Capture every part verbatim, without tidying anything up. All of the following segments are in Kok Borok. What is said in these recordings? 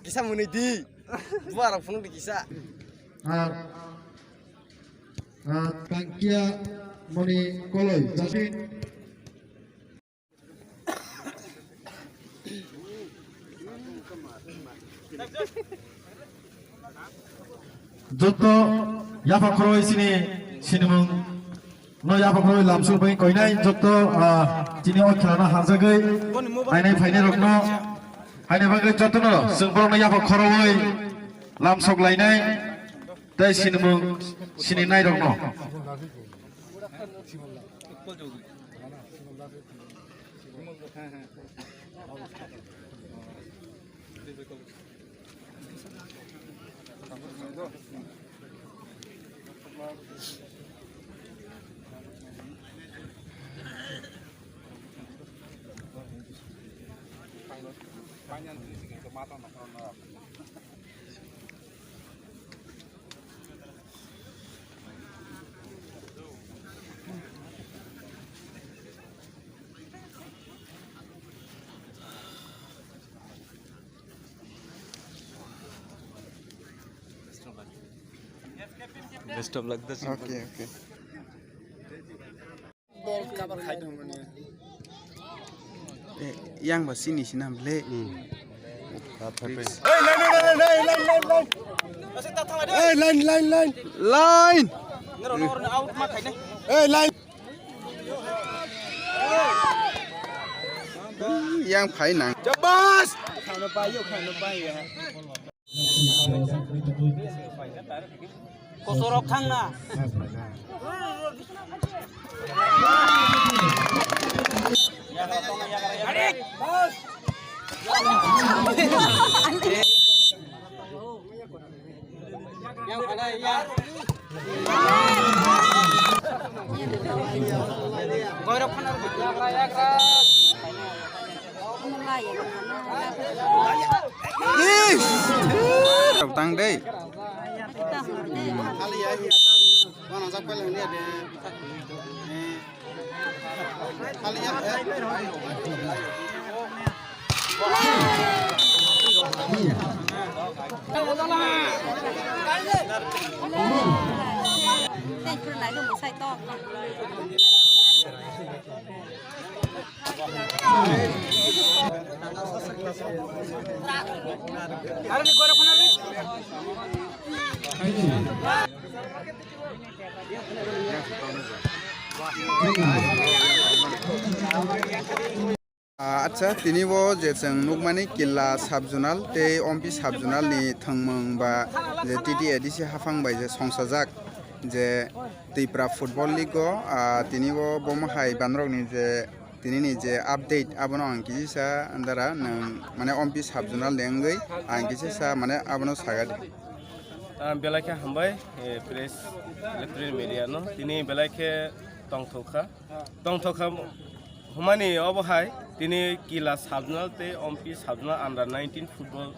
Kisa mwnwi di. Buarok phunuk di kisa. Ar, ar tangkiya moni koloi jasin. Joto yapha khoroi sini sinimung no yapha khoroi lamsuk bai koinai joto, ah, chini o khela no harjagwi ainai phainai rok no haina bagwi joto no chwng borok no yapha khoroi lamsok lainai tei sinimung sini nai rok no. Best of luck, the simple. Okay, okay. Ball cover khai tong mani. Eh, yang ba sini sinam le. Hmm. Hey, line, line, line, line, line. Hey, line, line, line. Line. Hey, line. Yang phai nang. Jabas. Khano pai yo, khano pai ya. Kosorok thangna. Tang dei. Ah, acha, tini bo je chwng nukmani Killa sub-zonal tei Ompi sub-zonal ni thwngmung ba je T T A D C haphang bai je songsajak je Tipra Football League o, ah, tini bo bomo hai banrok ni je tini ni je update abono ang kisa sa andara nwng mane Ompi sub-zonal ni wngwi ang kisa sa mane abono saga di. Ah, belai khe hambai, eh, press electronic media no tini belai khe tongthok kha. Tongthok kha hwnmani obo hai tini Killa sub-zonal tei Ompi sub-zonal under nineteen football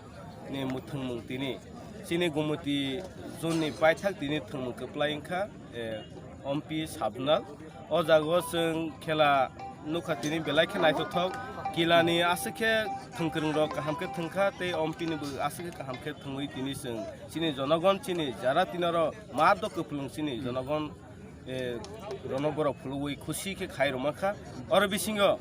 ni mwthangmung tini chini Gumoti zone ni paithak tini thwngmung kwplai wngkha, eh, Ompi sub-zonal. O jaga o chwng khela nukha tini belai khe naithothok. Killa ni aswk khe thwngkwrwng rok kaham khe thwngkha tei Ompi ni bo aswk khe kaham khe thwngwi tini chwng chini jonogon chini jara tini oro ma do kwplwng chini jonogon eh, rono borok phulugwi khusi khe khai rwma kha. Oro bisingo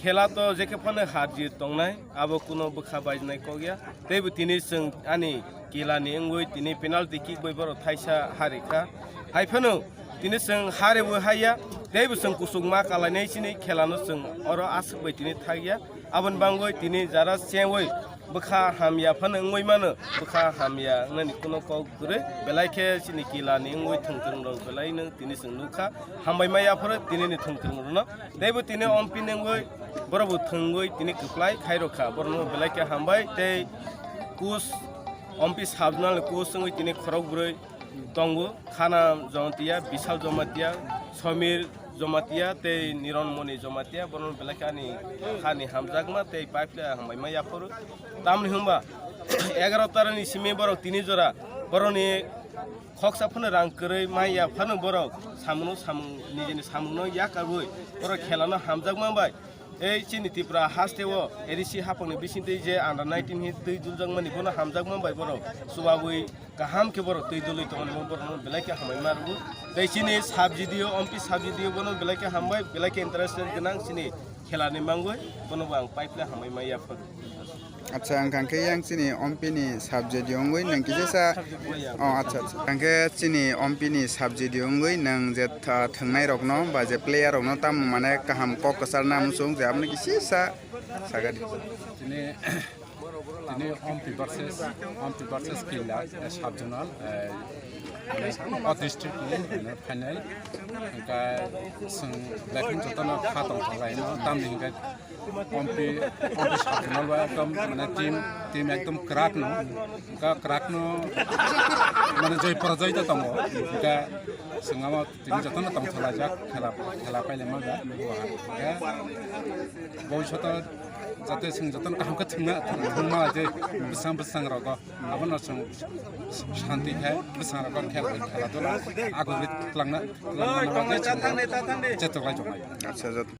khela to je khe phano har jit tongnai, abo kuno bwkha baijnai kok ya. Tei bo tini chwng ani Killa ni wngwi tini penalty kick bai borok thaisa hari kha. Hai phano tini chwng hari bo hai ya, tei bo chwng kuchuk ma kalainai chini khela no chwng oro aswk bai tini thak ya. Aboni bangwi tini jara chengwi bwkha hamya phano wngwi mano, bwkha hamya wngnani kuno kok kwrwi, belai khe chini Killa ni wngwi thwngtwrwng rok belai no tini chwng nukha, hambai ma yaphoro tini ni thwngtwrwng rok no, tei bo tini Ompi ni wngwi borok bo thwngwi tini kwplai khai rokha, borok no belai khe hambai tei coach Ompi sub-zonal ni coach wngwi tini khorok bwrwi tongo, Khana Jamatia, Bishal Jamatia, Samir Jamatia tei Niron Moni Jamatia, borok belai khe ani hani hamjakma tei paiphle hambai ma yaphoro. Tamni hwnba egaroh tarani simi borok tini jora borokni khoksa phano rang kwrwi maya phano borok samungno samung nijini samungno yakarwi borok khelano hamjakma bai Ei chini Tripura haste o A D C hapang ni bising twi je under nineteen hi twi duljak mani bono hamjak man bai borok chubawi kaham khe borok twi dului tongmani borok no belai khe hamai ma rwo. Tei chini sub G D O, ompi sub G D O bono belai khe hambai, belai khe interested gwnang chini khela ni mangwi bono bo ang pipe le hamai ma yapharu. Acha, ang kang khe yang chini ompi ni sub G D O wngwi nang kisa sa. Oh, acha, acha. Ang khe chini ompi ni sub G D O wngwi nang je tha-, thwngnai rok no ba je player rok no tam mane kaham kok kwchar na muchung je amni kisa sa sagadi. Tini, tini ompi versus, ompi versus Killa, eh, sub zonal, eh, o district ni, eh, final. Hingke sung belai jotono kha tong kha lai no, tamni hingke ompi, ompi sub zonal ba ekdom mane team, team ekdom kwrak no, hingke kwrak no mane joi porojoy to tongo, hingke sung amo tini jotono tong kha laijak, khela, khela paile ma ba, hingke bhobishoto jate sung jotono kaham khe thwngna, thwngma je bwsang bwsang rogo. Abono chwng shanti khe bwskango khel, khela dula agugwi twlangna, twlangna bagwi chwng chetok lai tongnai. Acha, jat-,